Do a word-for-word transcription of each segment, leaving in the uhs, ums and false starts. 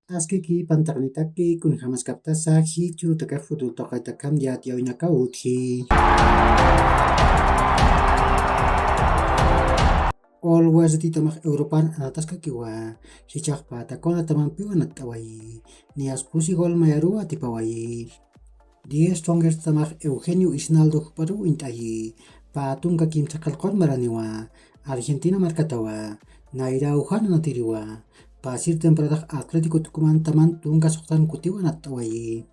Askiki pantaqnitaki, kunjamaskaptasa jichhürutakax futbol tuqitakamp yatiyäwinakaw utji. Olwa rititamax Europan anataskakiwa, jichhax pata kunatamampiw anatt'awayi, niyas pusi gol mayaruw atipawayi. Diez Strongers tamax Eugenio Isnaldo juparuw uñt'ayi, pä tunka kimsa qillqun maraniwa, Argentina markatawa, nayraw jan anatiriwa, pasir temporadax Atlético Tucumán taman tunka suxtan kutiw anatt'awayi.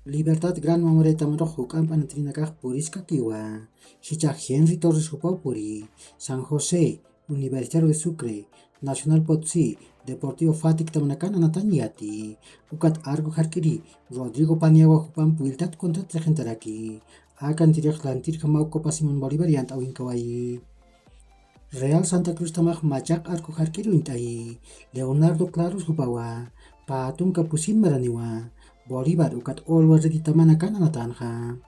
Libertad Gran Mamoré tamarux juk'amp anatirinakax puriskakiwa, jichhax Henry Torres jupaw puri, San José, Universitario de Sucre, Nacional Potosí, Deportivo Fatic tamanakan anatañ yati. Ukat arco jark'iri Rodrigo Paniagua jupamp wiltat contrat riqintaraki. Akan tirix lantirjamaw Copa Simón Bolívar yant'awinkawayi. Real Santa Cruz tamax machaq arco jark'iri uñt'ayi, Leonardo Claros jupawa, pä tunka pusin maraniwa, Bolívar ukat Olwa rititamanakan anatanxa.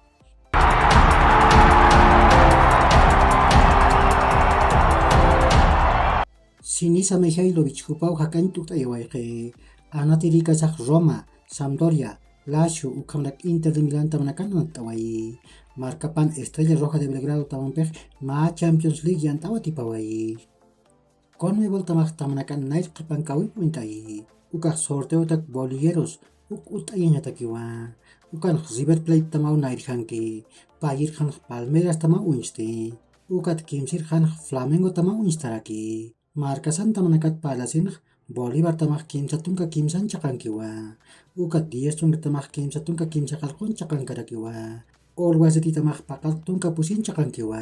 Sinisa Mihailovic jupaw jak'añ tukt'ayawayxi, anatirïkasax Roma, Sampdoria, Lazio, ukhamrak Inter de Milán tamanakan anatt'awayi. Markapan Estrella Roja de Belgrado tamampix mä Champions League yant'aw atipawayi. Conmebol tamax tamanakan nayr qhipankawip uñt'ayi, ukax sorteotak bolilleros uk utt'ayañatakiwa. Ukanx River Plate tamaw nayrjanki, payirxanx Palmeiras tamaw uñsti, ukat kimsirxanx Flamengo tamaw uñstaraki. Markasan tamanakat parlasinx Bolívar tamax kimsa tunka kimsan chaqankiwa, ukat Diez Strongers tamax kimsa tunka kimsa qillqun chaqankarakiwa. Olwa rititamax paqallq tunka pusin chaqankiwa.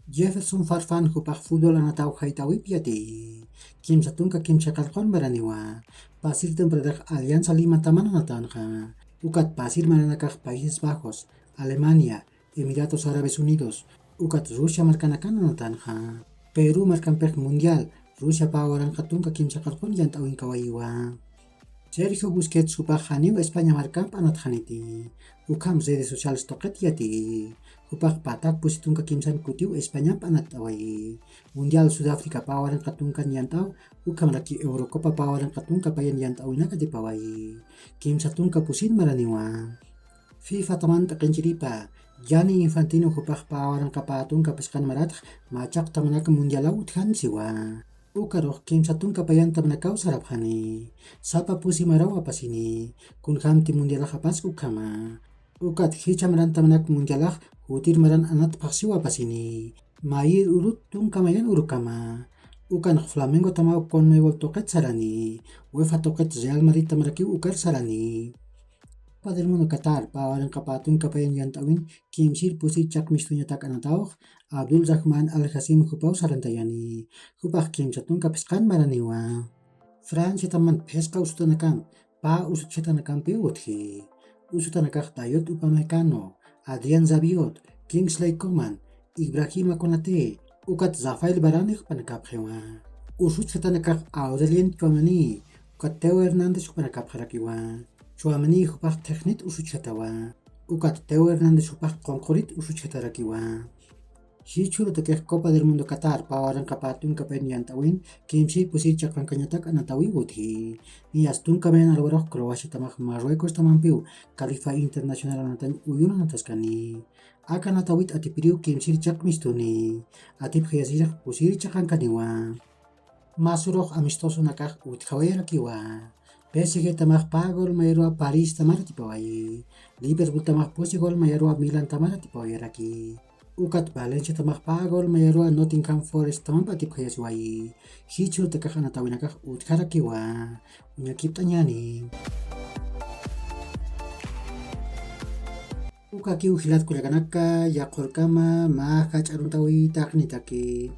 Jefferson Farfán jupax futbol anataw jayt'awip yati, kimsa tunka kimsa qillqun maraniwa, pasir temporadax Alianza Lima taman anatanxa, ukat pasir maranakax Países Bajos, Alemania, Emiratos Árabes Unidos, ukat Rusia markanakan anatanxa. Perú markampix Mundial, Rusia pä waranqa tunka kimsa qillqun yant'awinkawayiwa. Sergio Busquets jupax janiw España markamp anatxaniti. Ukham redes sociales tuqit yati. Jupax patak pusi tunka kimsan kutiw Españamp anatt'awayi. Mundial Sudáfrica pä waranqa tunkan yant'aw, ukhamraki Eurocopa pä waranqa tunka payan yant'awinaka atipawayi. Kimsa tunka pusin maraniwa. FIFA taman t'aqinchiripa, Gianni Infantino jupax pä waranqa pä tunka phisqan maratx machaq tamanak mundialaw utjan siwa. Ukarux kimsa tunka payan tamanakaw sarapxani. Sapa pusi maraw apasini, kunjamti mundialax apask ukhama. Ukat jichha maran tamanak mundialax jutir maran anatphax siwa apasini. Mayir urut tunka mayan urukama. Ukanx Flamengo tamaw Conmebol tuqit sarani, UEFA tuqit Real Madrid tamarakiw ukar sarani. Copa del Mundo Qatar pä waranqa pä tunka payan yant'awin kimsir pusir chaq mistuñatak anatawx Abdul Rahman Al Hasim jupaw sarantayani. Jupax kimsa tunka phisqan maraniwa. Francia taman phisqa usutanakamp, pä usutjatanakampiw utji. Usutanakax Dayot Upamecano, Adrián Rabiot, Kingsley Coman, Ibrahima Konate, ukat Rafael Varane jupanakapxiwa. Usutjatanakax Aurelien Tchouaméni, ukat Theo Hernández jupanakapxarakiwa. Tchouaméni jupax thixnit usutjatawa, ukat Theo Hernández jupax qunqurit usutjatarakiwa. Jichhürutakix Copa del Mundo Qatar pä waranqa pä tunka payan yant'awin kimsir pusir chaqankañatak anatawiw utji. Niyas tunka mayan alwarux Croacia tamax Marruecos tamampiw Califa Internacional anatañ uyun anataskani. Aka anatawit atipiriw kimsir chaq mistuni. Atipxayasirix pusir chaqankaniwa. Masurux amistosonakax utjawayarakiwa. P S G tamax pä gol mayaruwa París tamar atipawayi. Liverpool tamax pusi gol mayaruwa Milan tamar atipawayaraki. Ukat Valencia tamax pä gol mayaruwa Nottingham Forest tamamp atipxayasiwayi. Jichhürutakax anatawinakax utjarakiwa. Uñakipt'añäni. Ukakiw jilat kullakanaka, yaqhurkama mä jach'a aruntawit taqinitaki.